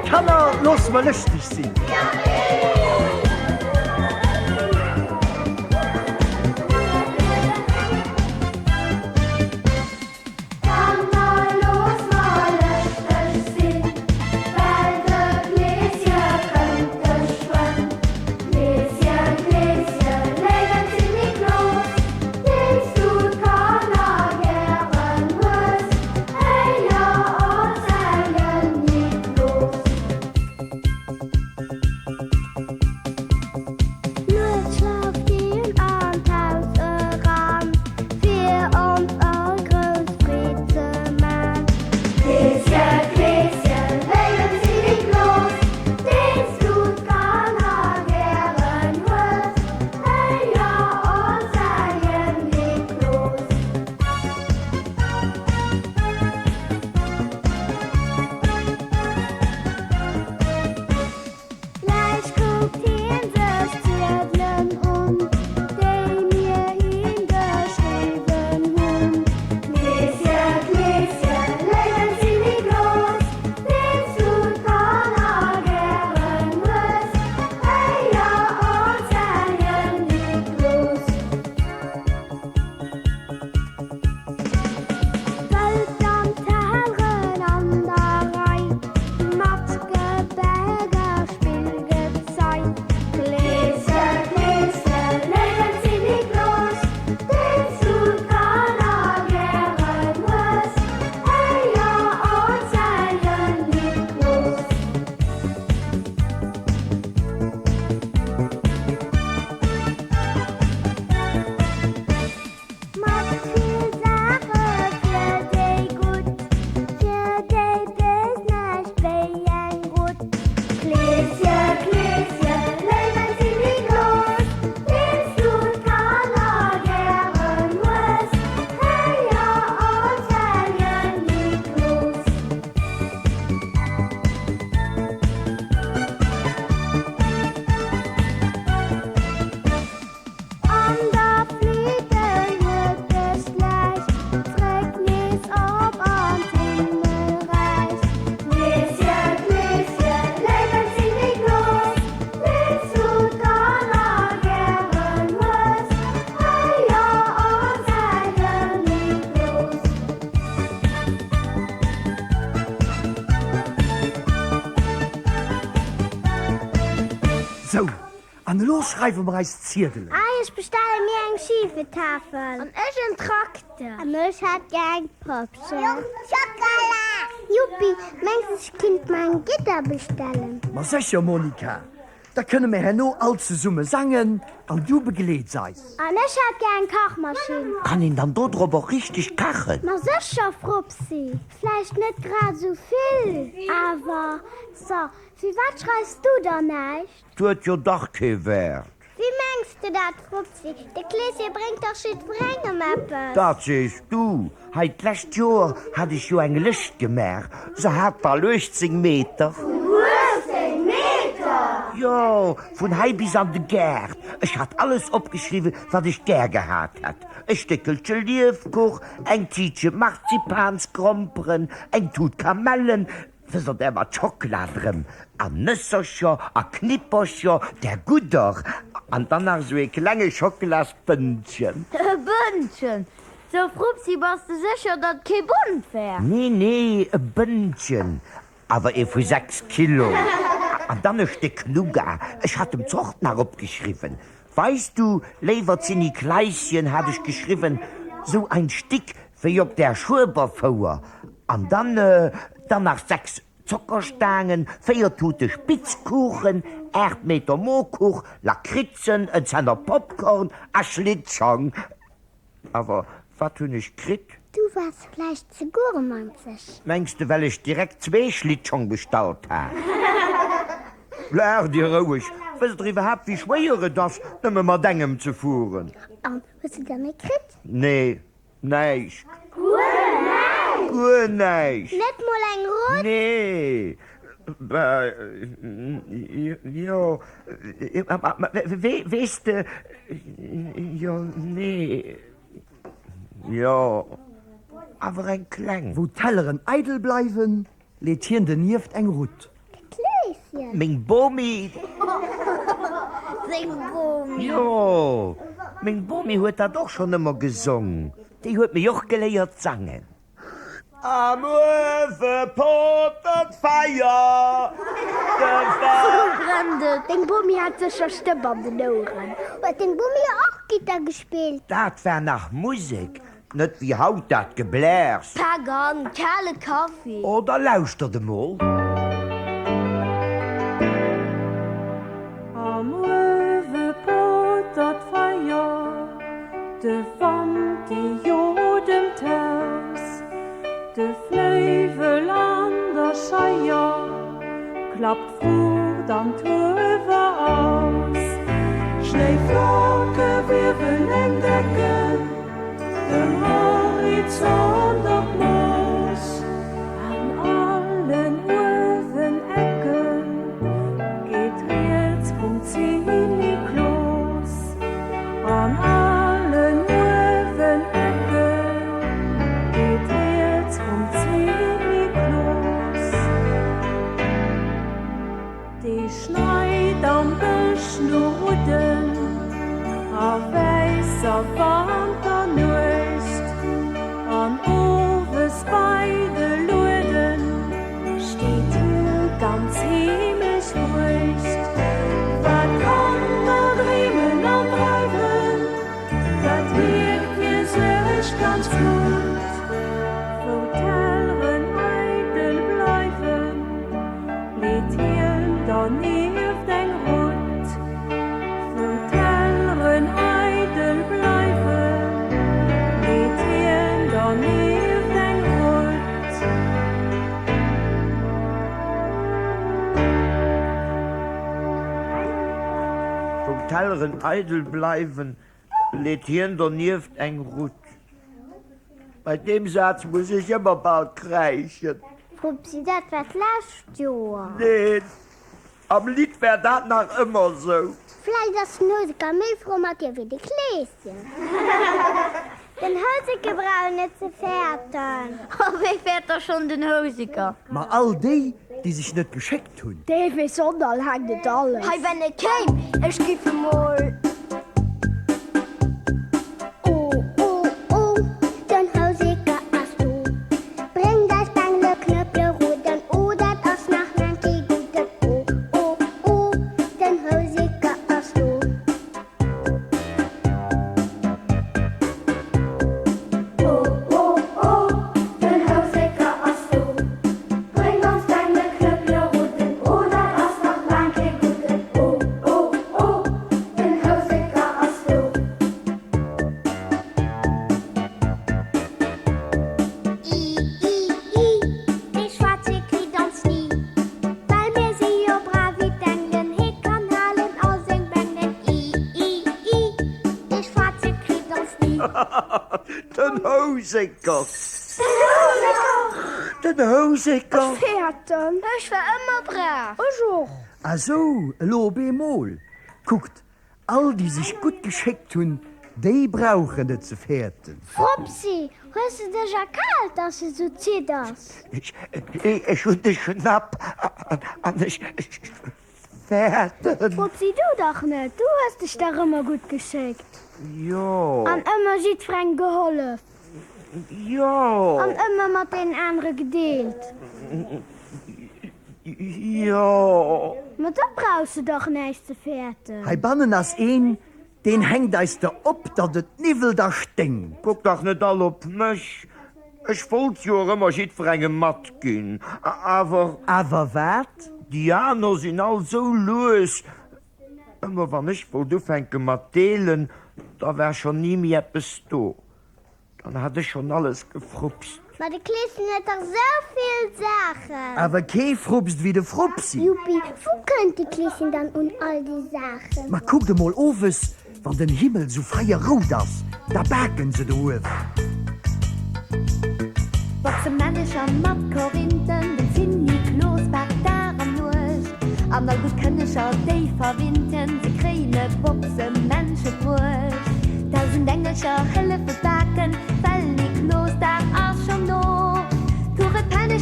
Kanner, loosse mer lëschteg sinn! Kanner, looss mer lëschteg sinn, well de Kleeschen kënnt geschwënn. Kleeschen, Kleeschen, léiwen Zinniklos, deens du d'Kanner gären hues, héier ons engen Niklos. Lues schlauft hien an d'Haus eran, fir ons all grouss Freed ze man. Kleeschen, Kleeschen, léiwen Zinniklos, deens du d'Kanner gären hues, héier ons engen Niklos. Gläich kuckt hien sech d'Ziedelen un, déi mir him geschriwwen hunn. Kleeschen, Kleeschen, léiwen Zinniklos, deens du d'Kanner gären hues, héier ons engen Niklos. Wëllt dann d'Telleren an der Rei mat Gebäck a Spillgezei. Kleeschen, Kleeschen, léiwen Zinniklos, deens du d'Kanner gären hues, héier ons helljen Niklos. Mat vill Saache fir déi Gutt, fir déi Béis näischt wéi eng Rutt. Kleeschen, Kleeschen, léiwen Zinniklos, deens du d'Kanner gären hues, héier ons helljen Niklos. An der Flüten huet dech gläich zréck nees op an d'Himmelräich. Kleeschen, Kleeschen, léiwen Zinniklos, deens du d'Kanner gären hues, héier ons helljen Niklos. Sou, An elo schreiwe mer eis Ziedelen. Ei, ech bestelle mir eng Schievetafel. An ech en Trakter. An ech hätt gär eng Poppchen. Schockela! Juppi, mengs ech kinnt mer eng Gittar bestellen? Ma sécher, Monica, da kënne mer herno all zesumme sangen an du begleets eis. An ech hätt gär eng Kachmaschinn. Kann een dann dodrop och richteg kachen? Ma sécher, Fropsi. Vläicht net grad esou vill, awer. So, firwat schreifs du dann näischt? 't huet jo dach kee Wäert. Wéi mengs de dat, Frupsi? De Kleeschen bréngt dach jiddwerengem eppes. Dat sees du. Hei, d'lescht Joer hat ech jo eng Lëscht gemaach. Se hat bal 18 Meter. 18 Meter? Jo, vun hei bis an de Gaart. Ech hat alles opgeschriwwen, wat ech gär gehat hätt. E Stéckelche Liefkuch, eng Tiitche Marzipansgromperen, eng Tut Kamellen, Wësst der där mat Schockela drëm an Nëssercher a Knippercher, där gudder, an dann nach esou ee klenge Schockelasbëndchen. E Bëndchen? So Frupsi, bass de sécher, datt et kee Bond wär? Nee, nee, e Bëndchen, awer ee vu 6 Kilo. An dann e Stéck Nougat, ech hat em d'Zort nach opgeschriwwen. Weis du, léiwer Zinnikleischen, hat ech geschriwwen, sou ein Stick wéi op der Schueberfouer, an dann, dann nach 6 Zockerstaangen, 4 Tute Spitzkuchen, 8 Meter Mokuch, Lakritzen, en Zenner Popcorn a Schlittschong. Awer wat hunn ech kritt? Du waars vläicht ze gourmanzeg. Mengs de, well ech direkt zwee Schlittschong bestallt hat? Laacht dir roueg! Wësst der iwwerhaapt, wéi schwéier et ass, nëmme mat engem ze fueren? An, hues de dann ee kritt? Nee, näischt. Guer näischt? Guer näischt! Net mol eng Rutt? Nee, bah, jo, weess de, jo, nee, jo. Awer eng kleng. Wou d'Telleren eidel bleiwen, leet hien donieft eng Rutt. De Kleeschen. Meng Bomi. Seng Bomi. Jo, meng Bomi huet dat och schonn ëmmer gesong. Déi huet mech och geléiert sangen. Am Uewe potert d'Feier, de Wou brennt et? Deng Bomi hat sécher Stëpp an den Oueren. Huet deng Bomi och Gittar gespillt? Dat war nach Musek, net wéi haut dat Gebläers. Pak an, kale Kaffi. Oh, da lauschtert emol. Am Uewe potert d'Feier, de Wand dee jot em d'Haus, de Fléiwel an der Scheier klappt d'Fruucht an d'Huewer aus. Schnéiflocke wiewen eng Decken dem Horizont op d'Mooss. An allen Uewen Ecken geet rieds vum Zinniklos. An allen Uewen Ecken geet rieds vum Zinniklos. Dee schneit am Bësch no Rudden a wäisser Wanternuecht an owes bei de Lueden steet hie ganz heemlech bruecht. Wat Kanner dreemen an dreiwen, dat mierkt hie sech ganz gutt, wou d'Telleren eidel bleiwen. Leet hien dernieft eng Rutt, wou d'Telleren eidel bleiwen, leet hien dernieft eng Rutt. Wou d'Telleren eidel bleiwen, leet hien dernieft eng Rutt. Bei deem Saz muss ech ëmmer bal kräischen. Frupsi, dat war d'lescht Joer. Neen, am Lidd wär dat nach ëmmer sou. Vläicht ass den Houseker méi frou mat dir wéi de Kleeschen. Den Houseker brauch net ze fäerten. Oh, wéi fäert da schonn den Houseker? Ma all déi, déi sech net geschéckt hunn. Dee weess och all hänkt et alles. Hei, wenn e kéim, ech giff emol. Oh, oh, oh, den Houseker ass do. Bréngt eis Bengele, Knëppele, Rudden, oh, dat ass nach laang kee gudden. Oh, oh, oh, den Houseker ass do. Oh, oh, oh, den Houseker ass do. Bréngt ons Bengele, Knëppele, Rudden, oh, dat ass nach laang kee gudden. Oh, oh, oh, den Houseker ass do. I, i, i, dee Schwaarze kritt ons ni, well mir si jo brav wéi d'Engelen, hee kann halen all seng Bengelen. I, i, i, dee Schwaarze kritt ons ni. Den Houseker! Den Houseker! Ech fäerten. Ech war ëmmer brav. Ech och. Ah sou, elo op eemol. Kuckt, all déi sech gutt geschéckt hunn, déi brauchen net ze fäerten. Fropsi, hues de dech erkaalt, dass de sou zidders? Ech hunn de Schnapp an ech fäerten. Fropsi, du dach net, du hues dech dach ëmmer gutt geschéckt. Jo. An ëmmer jiddwerengem gehollef. Jo. An ëmmer mat deenen anere gedeelt. Jo. Ma da brauchs de dach näischt ze fäerten. Heibannen ass een, deen hänkt eis der op, datt et niwwelt a sténkt. Kuckt dach net all op mech. Ech wollt jo och ëmmer jiddwerengem matginn, awer. Awer wat? Déi aner sinn all sou lues. Ëmmer wann ech wollt ufänke mat deelen, da war schonn ni méi eppes do. Dann hat ech schonn alles gefrupst. Ma de Kleeschen huet dach sou vill Saachen. Awer kee frupst wéi de Frupsi. Juppi, wou kënnt de Kleeschen dann un all déi Saachen? Ma kuckt emol, owes, wann den Himmel sou feierrout ass, da baken se do uewen. Boxemännecher mat Korinthen, den Zinniklos baakt Dag an Nuecht. An all gutt Kënnecher, déi verwinnten, se kréine Boxemännche bruecht. Dausend Engelcher hëllefe baken, well Niklosdag ass scho.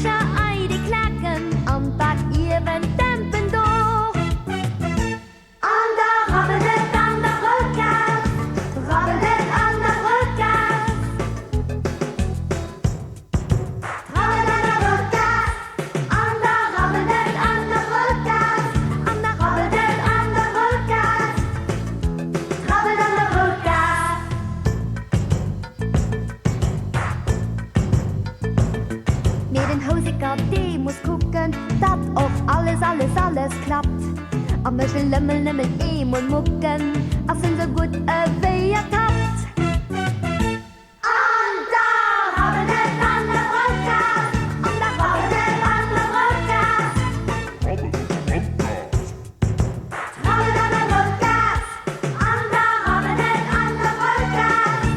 Kënnecher, ei déi klaken an d'Bakiewen dämpen doch. An da rabbelt et an der Brëllgaass, rabbelt et an der Brëllgaass. Rabbelt an der Brëllgaass, an da rabbelt et an der Brëllgaass, an da rabbelt et an der Brëllgaass, rabbelt an der Brëllgaass. Mee den Houseker, dee muss kucken, datt och alles, alles, alles klappt. A mécht den Lëmmel nëmmen eemol mucken, ass en sou gutt ewéi ertappt. An da rabbelt et an der Brëllgaass, an da rabbelt et an der Brëllgaass. Rabbelt an der Brëllgaass, an da rabbelt et an der Brëllgaass,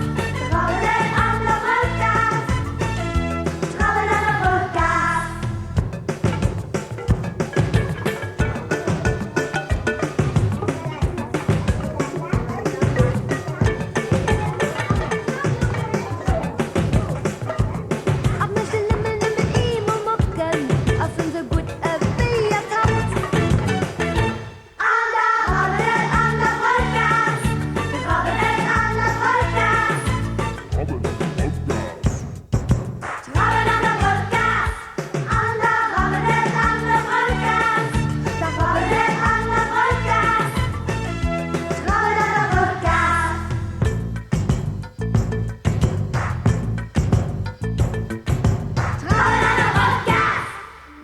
rabbelt et an der Brëllgaass, rabbelt an der Brëllgaass. A mécht den Lëmmel nëmmen eemol mucken, ass en sou gutt ewéi ertappt. An da rabbelt et an der Brëllgaass, rabbelt et an der Brëllgaass. Rabbelt an der Brëllgaass, an da rabbelt et an der Brëllgaass, da rabbelt et an der Brëllgaass, rabbelt an der Brëllgaass. Rabbelt an der Brëllgaass.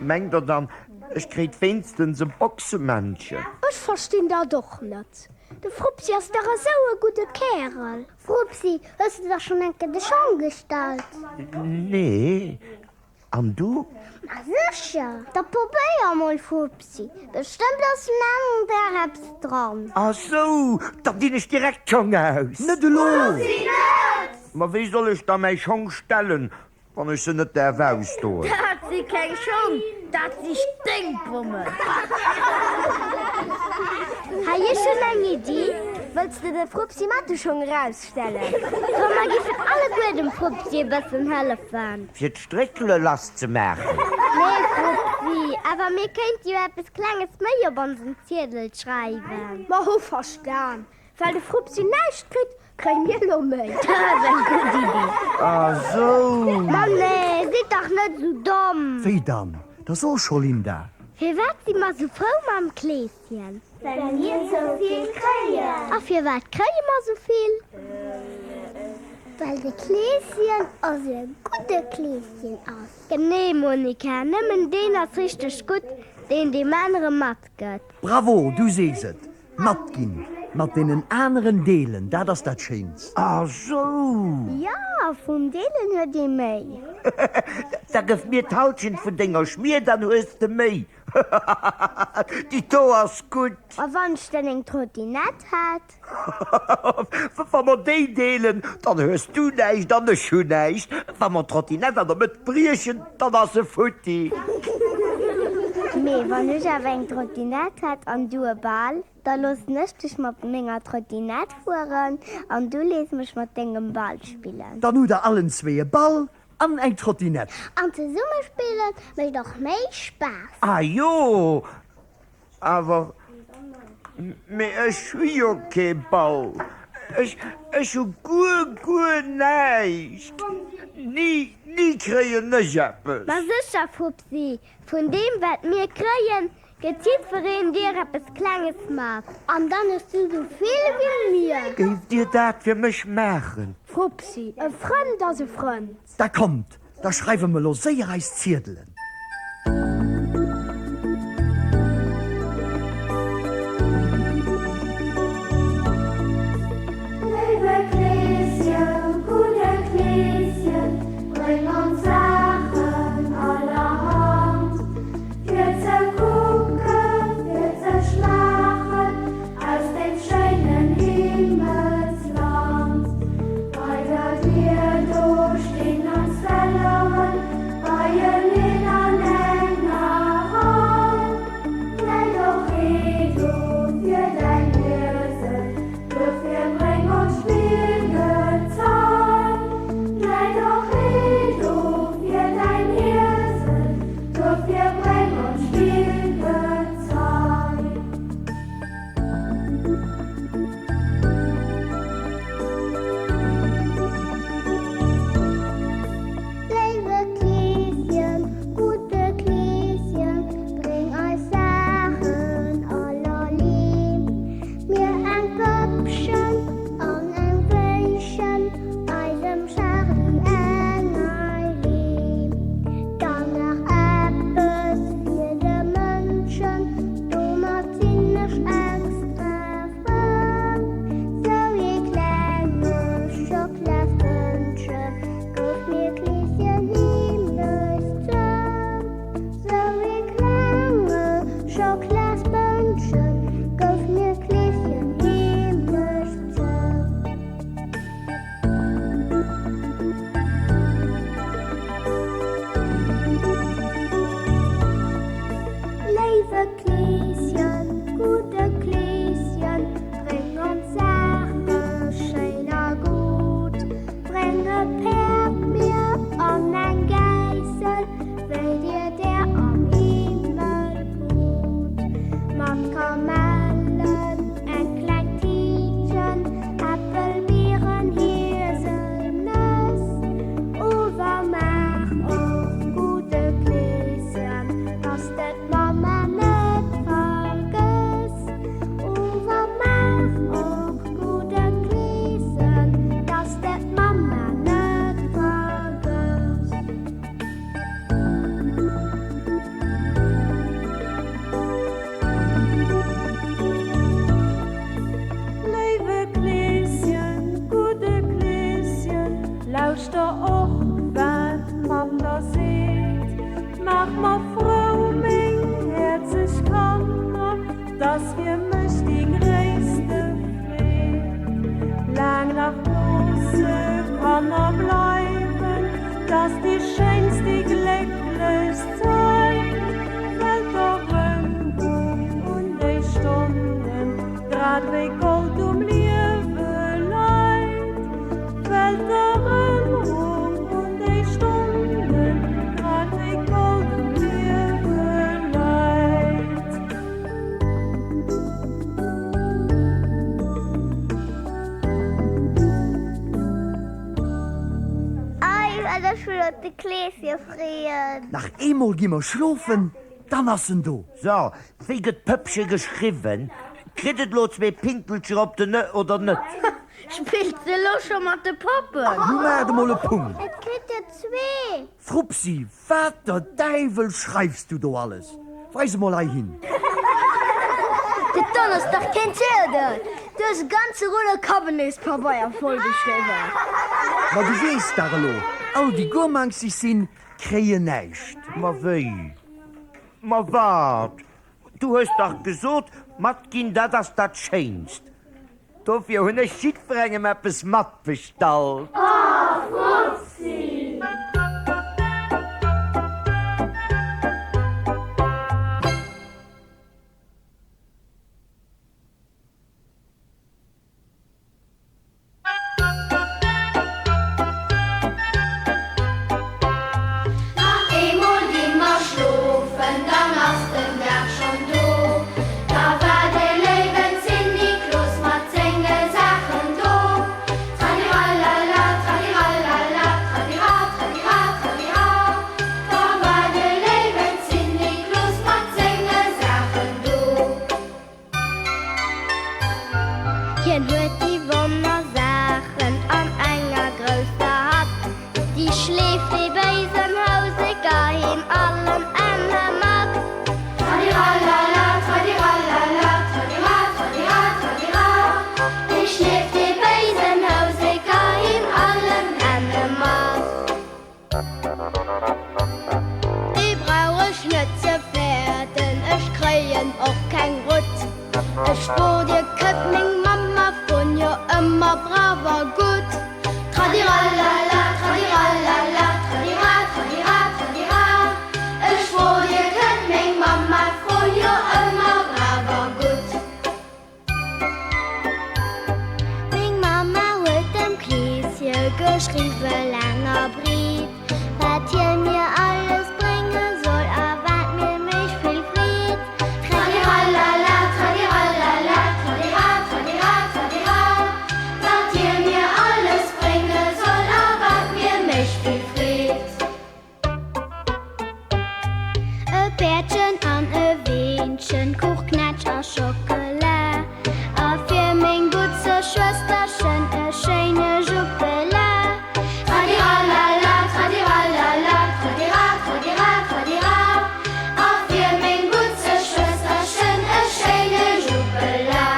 Mengt der dann, ech kréit wéinstens e Boxemännchen? Ech verstinn dat och net. De Frupsi ass dach esou e gudde Kärel. Frupsi, hues de der schonn eng Kéier de Schong gestallt? Nee, an du? Ma sécher! Da probéier mol, Frupsi, bestëmmt ass en aneren Dag eppes dran. Ah sou, dann dinn ech direkt d'Schong aus. Net elo! Frupsi, net! Ma wéi soll ech da mäi Schong stellen, Wann ech se net däerf ausdoen. Dat si keng Schong, dat si Sténkbommen. Hei, ech hunn eng Iddi. Wëlls de de Frupsi mat de Schong erausstellen? Komm, mer giffen alleguer dem Frupsi e bëssen hëllefen. Fir d'Stréckele lass ze maachen. Nee, Frupsi, awer mir kéinte jo eppes Klenges méi op onsen Ziedel schreiwen. Mer hu verstan. Well de Frupsi näischt kritt, kréie mir elo méi. Dat ass eng gutt Iddi. Ah sou. Ma nee, sidd dach net sou domm. Wéi dann? Da so scho, Linda. Firwat si mer sou frou mam Kleeschen? Well mir sou vill kréien. A firwat kréie mer sou vill? Well de Kleeschen och e gudde Kleeschen ass. Genee, Monica, nëmmen deen ass richteg gutt, deen deem anere matgëtt. Bravo, du sees et. Matginn, mat deenen aneren deelen, dat ass dat Schéinst. Ah sou! Jo, vum Deelen huet ee méi. Da gëff mir d'Halschent vun denger Schmier, dann hues de méi. Déi do ass gutt. A wann ech dann eng Trottinett hätt? Wa mer déi deelen, dann hues du näischt an ech hu näischt. Wa mer d'Trottinett an der Mëtt briechen, dann ass se futti. Mee wann ech awer eng Trottinett hätt an du e Bal, da loossen ech dech mat menger Trottinett fueren an du lees mech mat dengem Ball spillen. Dann hutt der allen zwee e Ball an eng Trottinett. An zesumme spille mécht och méi Spaass. Ah jo, Awer, mee ech hu jo kee Ball. Ech, ech hu guer, guer näischt. Ni, ni kréien ech eppes. Ma sécher, Fupsi, vun deem, wat mir kréien, gëtt jiddwereen dir eppes Klenges mat. An dann hues du sou vill wéi mir. Géift dir dat fir mech maachen? Fupsi, e Frënd ass e Frënd. Da kommt, da schreiwe mer lo séier eis Ziedelen. Léiwe Kleeschen, gudde Kleeschen, bréng ons Saachen allerhand, fir ze kucken, fir ze schmaachen aus dem schéinen Himmelsland. Bei der Dier do stinn ons Telleren beieneen. Lauschter och wat d'Mamm der seet, Maach mer frou meng häerzeg Kanner, 't ass fir mech déi gréisste Freed. Laang nach loosse Kanner bleiwen, 't ass déi schéinst, déi glécklechst Zäit, well d'Erënnerung un déi Stonnen grad wéi Gold um Liewe leit. Well d'Erënnerung un déi Stonnen grad wéi Gold um Liewe leit. Ei, wat ech mech op de Kleeschen freeën! Nach eemol gi mer schlofen, dann ass en do. So, wéi gëtt Pëppche geschriwwen? Kritt et lo zwee Pintelcher op den ë oder net? Spills de lo scho mat de Poppen? Nu maacht emol e Punkt! Et kritt der zwee! Frupsi, wat der Däiwel schreifs du do alles? Weis emol heihin! Dat dann ass dach keen Ziedel! Du hues e ganze Rullo Kabinetspabeier vollgeschriwwen! Ma du weess dach elo, all déi gourmangseg sinn, kréien näischt! Ma wéi? Ma wat? Du hues dach gesot, matginn, dat ass dat Schéinst. Dofir hunn ech jiddwerengem eppes matbestallt. Oh, Frutzi! Nach eemol gi mer schlofen, dann ass den Dag schonn do. Da war de léiwen Zinniklos mat senge Saachen do. Tradirallala, tradirallala, tradira, tradira, tradira. Da war de léiwen Zinniklos mat senge Saachen do. Hien huet déi Wonnersaachen an enger grousser Hatt. Déi schleeft dee béisen Houseker him allen Enne mat. Tradirallala, tradirallala, tradira, tradira, tradira. Déi schleeft dee béisen Houseker him allen Enne mat. Déi brauch ech net ze fäerten, ech kréien och keng Rutt. Ech wor dir kënnt meng Mamma froen, jo ëmmer brav a gutt. Tradirallala, tradirallala, tradira, tradira, tradira. Ech wor dir kënnt meng Mamma froen, jo ëmmer brav a gutt. Meng Mamma huet dem Kleeschen geschriwwe laang a breet, wat hie mir alles brénge soll a wat mir mécht vill Freed. Tradirallala, tradirallala, tradira, tradira, tradira, wat hie mir alles brénge soll a wat mir mécht vill Freed. E Päerdchen an e Weenchen, Kuch, Knätsch a Schockela, a fir meng butzeg Schwësterchen e schéine Juppela. Tradirallala, tradirallala, tradira, tradira, tradira, a fir meng butzeg Schwësterchen e schéine Juppela.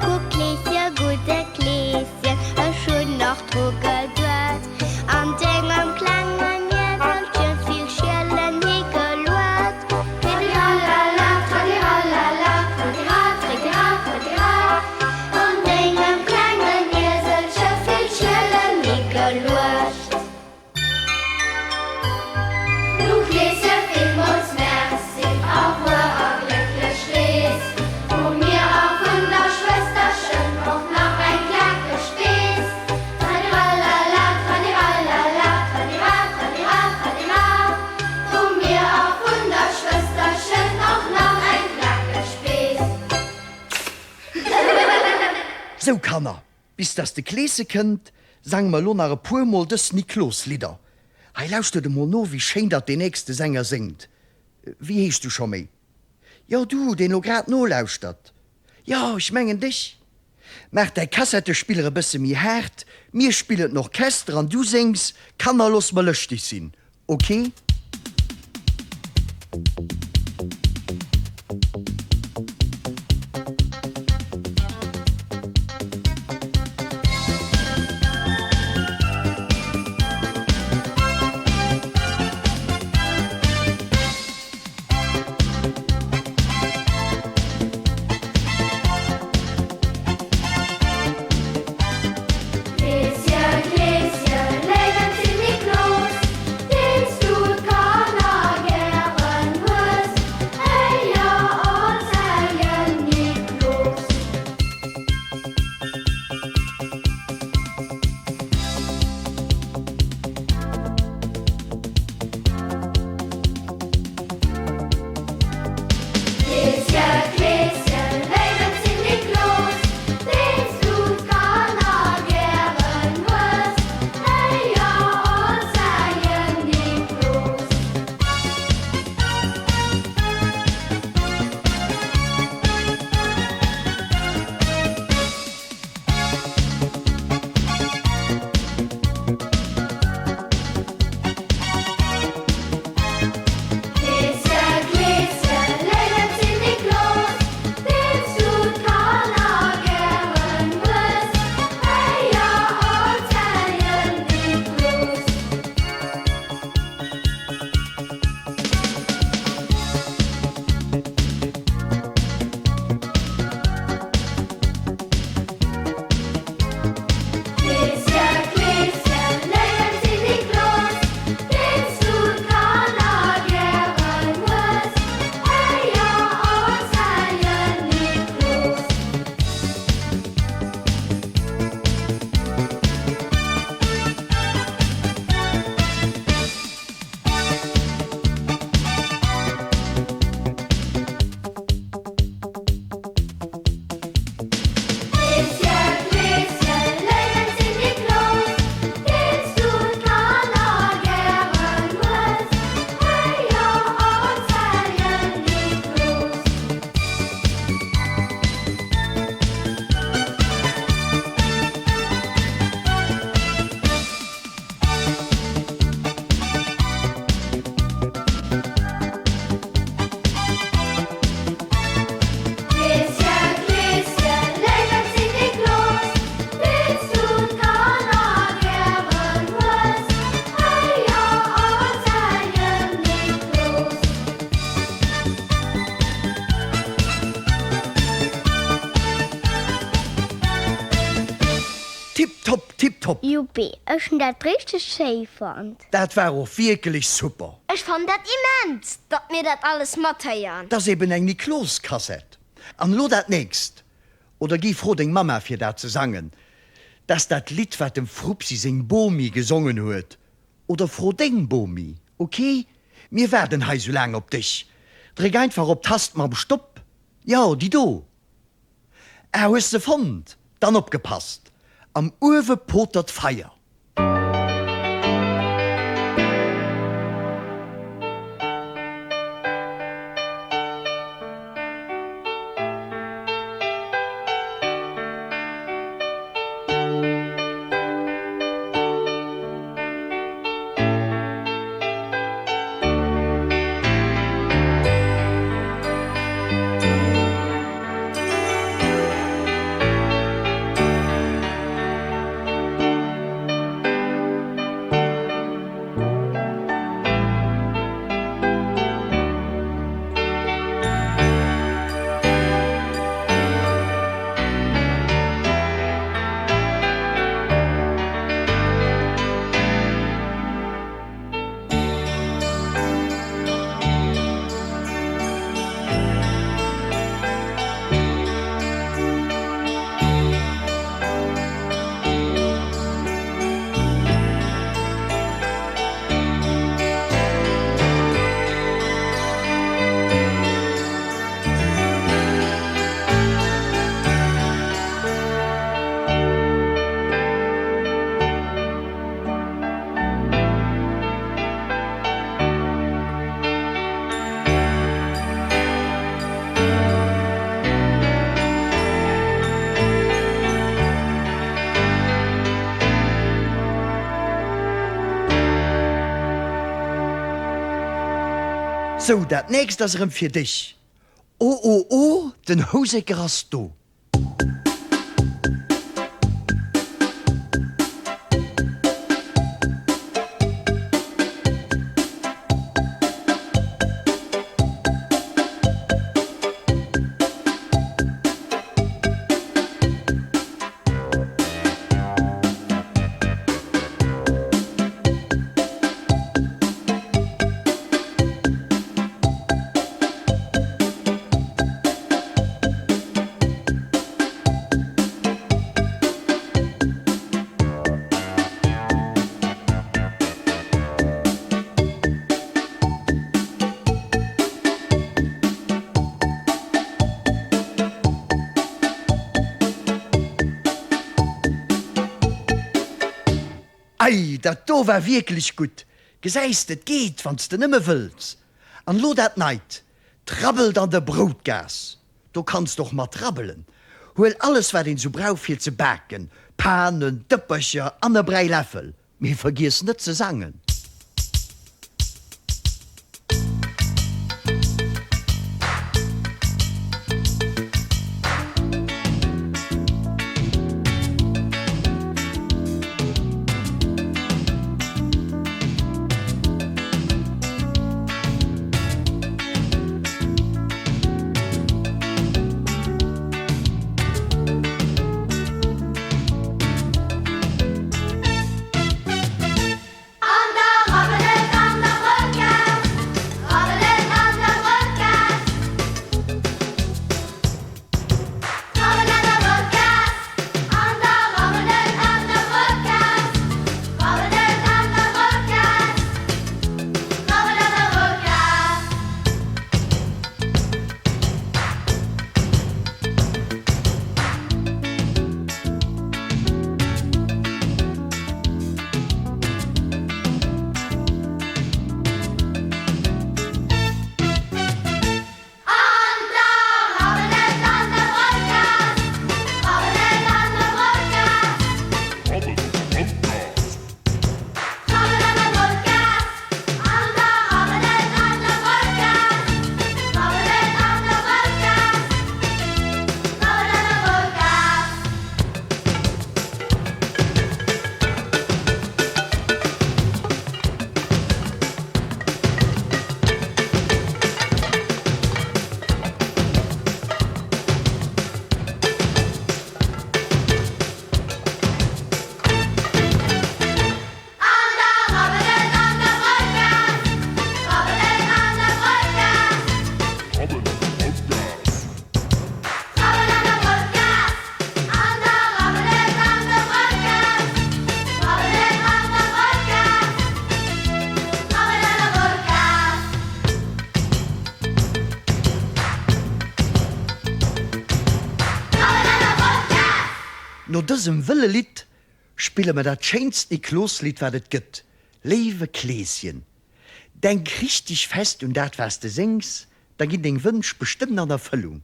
Kuck Kleeschen, gudde Kleeschen, ech hunn nach dru geduet, an dengem klengen Ieselche vill Schielen higeluet. Tradirallala, tradirallala, tradira, tradira, tradira, an dengem klengen Ieselche vill Schielen higeluecht. Nu Kleeschen, villmools Merci, au revoir a glécklech Rees vu mir a vun der Schwësterchen och nach eng klakeg Bees. Tradirallala, tradirallala, tradira, tradira, tradira, vu mir a vun der Schwësterchen och nach eng klakeg Bees. Sou Kanner, Bis dass de Kleese kënnt, sange mer elo nach e puer mol dës Nikloslidder. Hei, lauschtert emol no, wéi schéin datt deen nächste Sänger séngt. Wéi heeschs du scho méi? Jo, du, deen elo grad nolauschtert. Jo, ech mengen dech. Maach däi Kassettespiller e bësse méi haart, mir spillen den Orchester an du séngs Kanner, looss mer lëschteg sinn. Ok? Tiptop, tiptop! Juppi, ech hunn dat richteg schéi fonnt. Dat war och wierkelech super! Ech fannen dat immens, datt mir dat alles mathéiern. 't ass eben eng Niklos-Kassett. An elo dat nächst. Oder gi fro deng Mamma fir dat ze sangen. 't ass dat Lidd wat dem Frupsi seng Bomi gesongen huet. Oder fro deng Bomi, ok? Mir waarden hei sou laang op dech. Dréck einfach op d'Tast mam Stopp. Jo, déi do. Ah, hues se fonnt? Dann opgepasst, Am Uewe potert d'Feier. Sou, dat nächst ass erëm fir dech. O o o, den Houseker ass do. Ei, dat do war wierklech gutt! Gesäis de, 't geet, wann s de nëmme wëlls! An elo dat Neit, Trabbelt an der Broutgaass! Do kanns de och mat rabbelen. Huel alles wat een sou brauch fir ze baken, Panen, Dëppercher an e Bräiläffel, mee vergiess net ze sangen. An der. No dësem wëlle Lidd spille mer dat schéinst Nikloslidd wat et gëtt, Léiwe Kleeschen. Denk richteg fest un dat was de séngs, da ginn deng Wënsch bestëmmt an Erfëllung.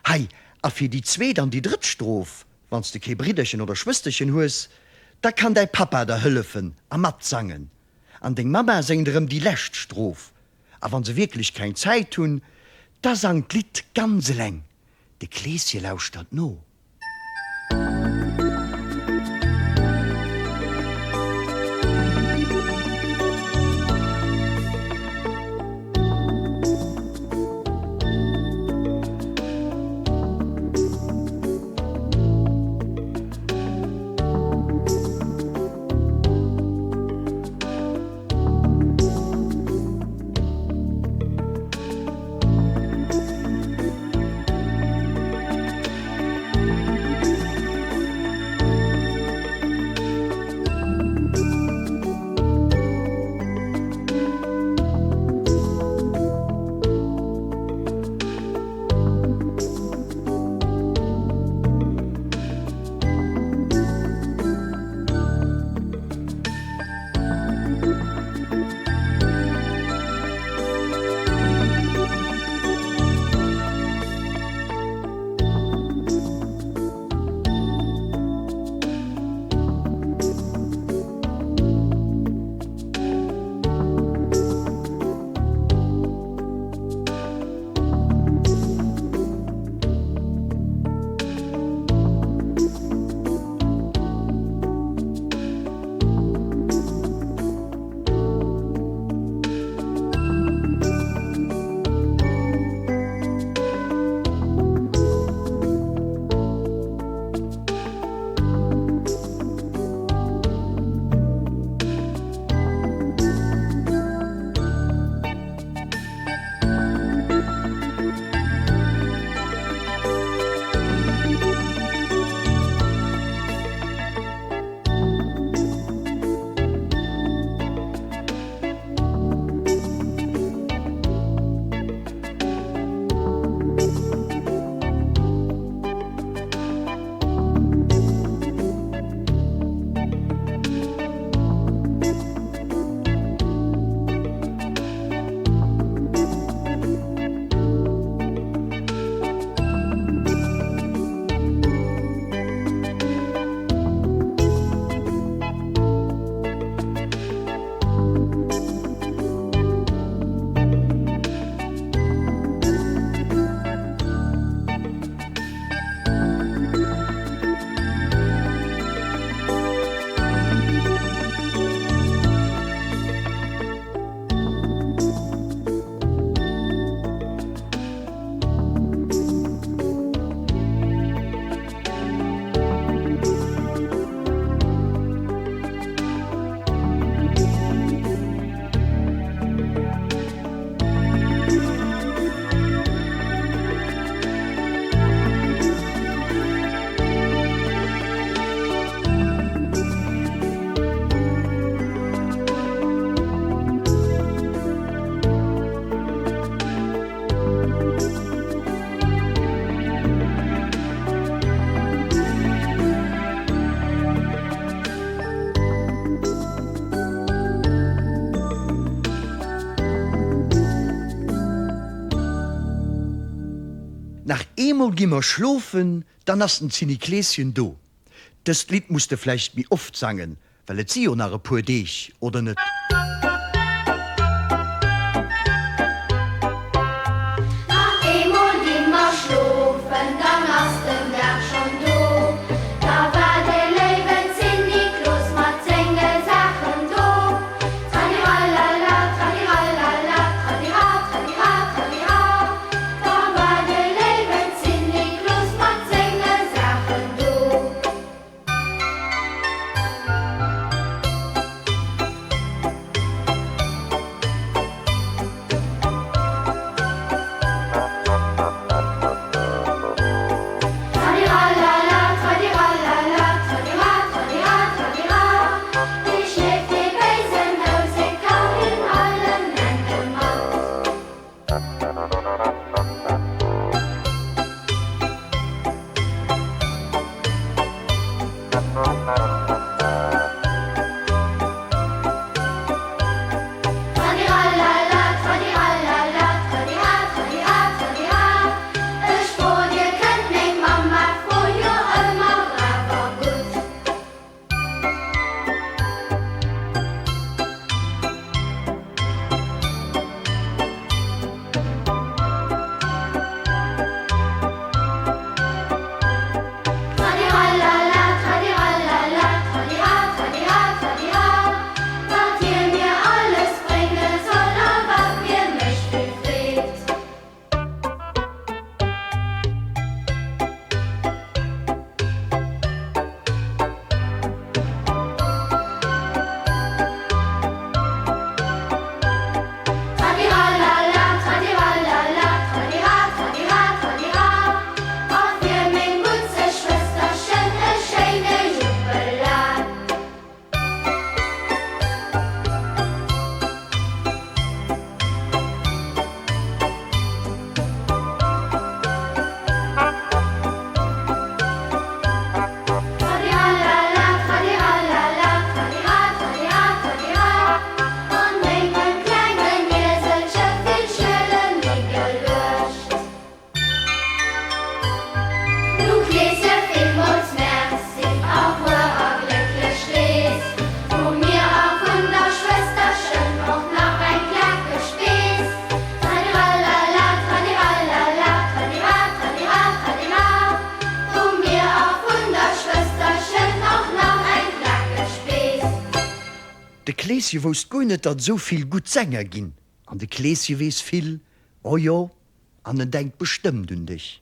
Hei, a fir déi zweet an déi drëtt Stroph, wann s de kee Bridderchen oder Schwësterchen hues, da kann däi Pappa der hëllefen a matsangen. An deng Mamma séngt erëm déi lescht Stroph. A wann se wierklech keng Zäit hunn, da sang d'Lidd ganz eleng. De Kleeschen lauschtert no. Nach eemol gi mer schlofen, dann ass den Zinnikleeschen do. Dëst Lidd muss de vläicht méi oft sangen, well et si jo nach e puer Deeg, oder net? Nach eemol gi mer schlofen, dann ass den Dag schonn do. Da war de léiwen Zinniklos mat senge Saachen do. Tradirallala, tradirallala, tradira, tradira, tradira. Da war de léiwen Zinniklos mat senge Saachen do. Tradirallala, tradirallala, tradira, tradira, tradira. Ech fro dir, kënnt meng Mamma fro jo ëmmer brav a gutt. Tradirallala, tradirallala, tradira, tradira, tradira. Wat hie mir alles brénge soll a wat mir mécht vill Freed. Tradirallala, tradirallala, tradira, tradira, tradira. A fir meng butzeg Schwësterchen e schéine Juppela. Tradirallala, tradirallala, tradira, tradira, tradira. An mengem klengen Ieselche vill Schuele mi geluecht. Nu Kleeschen, villmools Merci, au revoir a glécklech Rees. Vu mir a vun der Schwësterchen och nach eng klakeg Bees. Tradirallala, tradirallala, tradira, tradira, tradira. Vu mir a vun der Schwësterchen och nach eng klakeg Bees. De Kleeschen wousst guer net, datt et esou vill gutt Sänger ginn. An de Kleeschen weess vill, oh jo, an en denkt bestëmmt un dech.